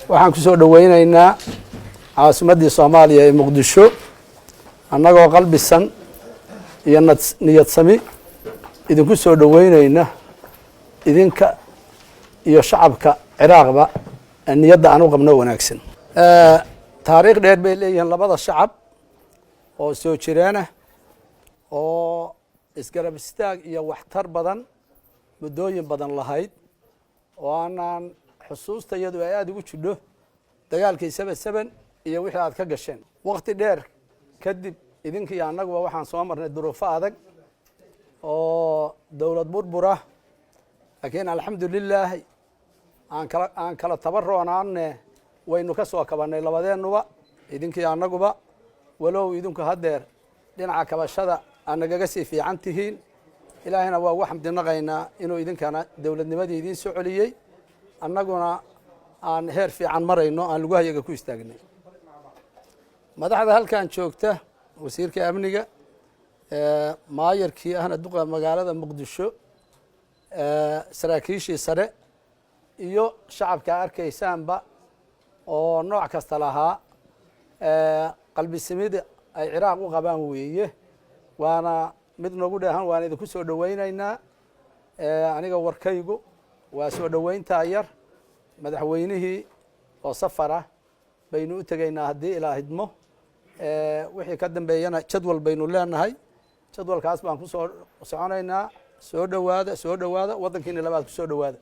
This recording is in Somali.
Waxaan ku soo dhoweynaynaa caasimaddii Soomaaliya ee Muqdisho, annagoo qalbisan iyo niyad sami idinku soo dhoweynayna, idinka iyo shacabka Ciraaqba niyadda aan u qabno wanaagsan. Taariikh dheer bay leeyihiin labada shacab oo soo jireenah oo isgarab istaag iyo waxtar badan muddooyin badan lahayd, oo aanaan xusuusta iyadu ay aada ugu jidho dagaalkii 77 iyo wixii aad ka gasheen. Wakti dheer kadib, idinka iyo annaguba waxaan soo marnay duruufo adag oo dowlad burbura, laakiin alxamdu lilaahi aan kala tabaroonaane waynu ka soo kabannay labadeennuba, idinkiiyo annaguba, walow idinku haddeer dhinaca kabashada aad nagaga sii fiican tihiin. Ilaahayna waa ugu xamdinaqaynaa inuu idinkana dowladnimadii idiin soo celiyey, annaguna aan heer fiican marayno, aan lugahayaga ku istaagnay. Madaxda halkan joogta, wasiirka amniga, maayarkii ahna duqa magaalada Muqdisho, saraakiishii sare iyo shacabka arkaysaanba oo nooc kasta lahaa, qalbisimida ay Ciraaq u qabaan weeye, waana mid nagu dheehan, waan idinku soo dhoweynaynaa. Aniga warkaygu waa soo dhoweyntaa yar. Madaxweynihii oo safar ah baynu u tegaynaa haddii ilaa hidmo. Wixii ka dambeeyana jadwal baynu leenahay, jadwalkaas baan ku soo soconaynaa. Soo dhowaada, soo dhowaada, waddankiina labaad ku soo dhowaada.